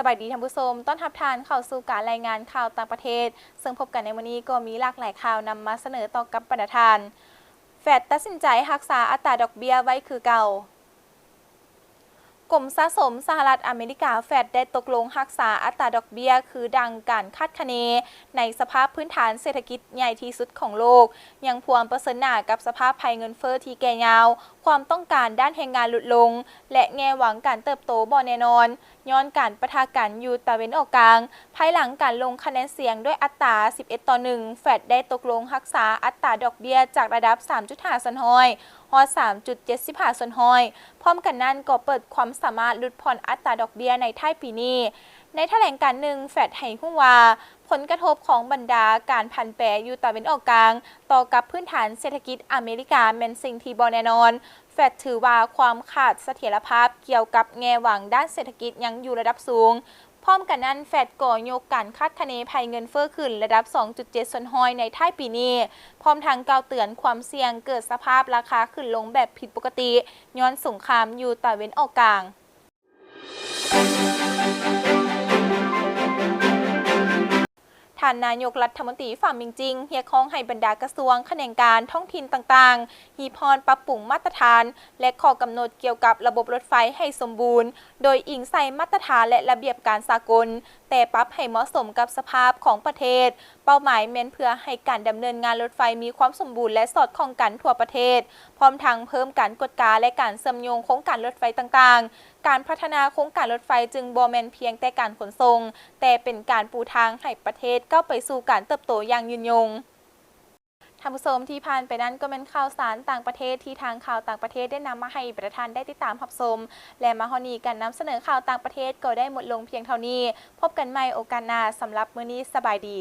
ສະບາຍດີທ່ານຜູ້ຊົມ, ຕ້ອນຮັບທ່ານເຂົ້າສູ່ການລາຍງານຂ່າວຕ່າງປະເທດ, ເຊິ່ງພົບກັນໃນມື້ນີ້ກໍມີຫຼາກຫຼາຍຂ່າວນຳມາສະເໜີຕໍ່ກັບບັນດາທ່ານ. ແຟດຕັດສິນໃຈຮັກສາອັດຕາດອກເບ້ຍໄວ້ຄືເກົ່າ. ກົມສະສົມສະຫະລັດອາເມລິກາ ແຟດ ໄດ້ຕົກລົງຮັກສາອັດຕາດອກເບ້ຍຄືດັ່ງການຄາດຄະເນ ໃນສະພາບພື້ນຖານເສດຖະກິດໃຫຍ່ທີ່ສຸດຂອງໂລກ, ຍັງພວມປະເຊີນໜ້າກັບສະພາບໄພເງິນເຟີ້ທີ່ແກ່ຍາວ, ຄວາມຕ້ອງການດ້ານແຮງງານຫຼຸດລົງ ແລະ ແງ່ຫວັງການເຕີບໂຕບໍ່ແນ່ນອນ ຍ້ອນການປະທະກັນຢູ່ຕາເວັນອອກກາງ. ພາຍຫຼັງການລົງຄະແນນສຽງດ້ວຍອັດຕາສິບເອັດຕໍ່ໜຶ່ງ, ແຟດ ໄດ້ຕົກລົງຮັກສາອັດຕາດອກເບ້ຍຈາກລະດັບສາມຈຸດຫ້າສ່ວນຮ້ອຍ ຮອດສາມຈຸດເຈັດສິບຫ້າສ່ວນຮ້ອຍ. ພ້ອມກັນນັ້ນກໍເປີດຄວາມສາມາດຫຼຸດຜ່ອນອັດຕາດອກເບ້ຍໃນທ້າຍປີນີ້. ໃນຖະແຫຼງການໜຶ່ງ, ແຟດ ໃຫ້ຮູ້ວ່າ ຜົນກະທົບຂອງບັນດາການຜັນແປຢູ່ຕາເວັນອອກກາງ ຕໍ່ກັບພື້ນຖານເສດຖະກິດອາເມລິກາແມ່ນສິ່ງທີ່ບໍ່ແນ່ນອນ. ແຟດ ຖືວ່າຄວາມຂາດສະຖຽນລະພາບກ່ຽວກັບແງ່ຫວັງດ້ານເສດຖະກິດຍັງຢູ່ລະດັບສູງ. ພ້ອມກັນນັ້ນ, ແຟດ ກໍຍົກການຄາດຄະເນໄພເງິນເຟີ້ຂຶ້ນລະດັບສອງຈຸດເຈັດສ່ວນຮ້ອຍໃນທ້າຍປີນີ້, ພ້ອມທັງກ່າວເຕືອນຄວາມສ່ຽງເກີດສະພາບລາຄາຂຶ້ນລົງແບບຜິດປົກກະຕິ ຍ້ອນສົງຄາມຢູ່ຕາເວັນອອກກາງ. ທ່ານນາຍົກລັດຖະມົນຕີ ຝາມິງຈິງ ຮຽກຮ້ອງໃຫ້ບັນດາກະຊວງ, ຂະແໜງການທ້ອງຖິ່ນຕ່າງໆ ຮີບຮ້ອນປັບປຸງມາດຕະຖານ ແລະ ຂໍ້ກຳນົດກ່ຽວກັບລະບົບລົດໄຟໃຫ້ສົມບູນ, ໂດຍອີງໃສ່ມາດຕະຖານ ແລະ ລະບຽບການສາກົນ, ແຕ່ປັບໃຫ້ເໝາະສົມກັບສະພາບຂອງປະເທດ. ເປົ້າໝາຍແມ່ນເພື່ອໃຫ້ການດຳເນີນງານລົດໄຟມີຄວາມສົມບູນ ແລະ ສອດຄ່ອງກັນທົ່ວປະເທດ, ພ້ອມທັງເພີ່ມການກວດກາ ແລະ ການເຊື່ອມໂຍງໂຄງການລົດໄຟຕ່າງໆ. ການພັດທະນາໂຄງການລົດໄຟຈຶ່ງບໍ່ແມ່ນພຽງແຕ່ການຂົນສົ່ງ, ແຕ່ເປັນການປູທາງໃຫ້ປະເທດກ້າວໄປສູ່ການເຕີບໂຕຢ່າງຍືນຍົງ. ທ່ານຜູ້ຊົມ, ທີ່ຜ່ານໄປນັ້ນກໍແມ່ນຂ່າວສານຕ່າງປະເທດທີ່ທາງຂ່າວຕ່າງປະເທດໄດ້ນຳມາໃຫ້ບັນດາທ່ານໄດ້ຕິດຕາມຮັບຊົມ ແລະ ມາຮອດນີ້ການນຳສະເໜີຂ່າວຕ່າງປະເທດກໍໄດ້ໝົດລົງພຽງເທົ່ານີ້. ພົບກັນໃໝ່ໂອກາດໜ້າ, ສຳລັບມື້ນີ້ສະບາຍດີ.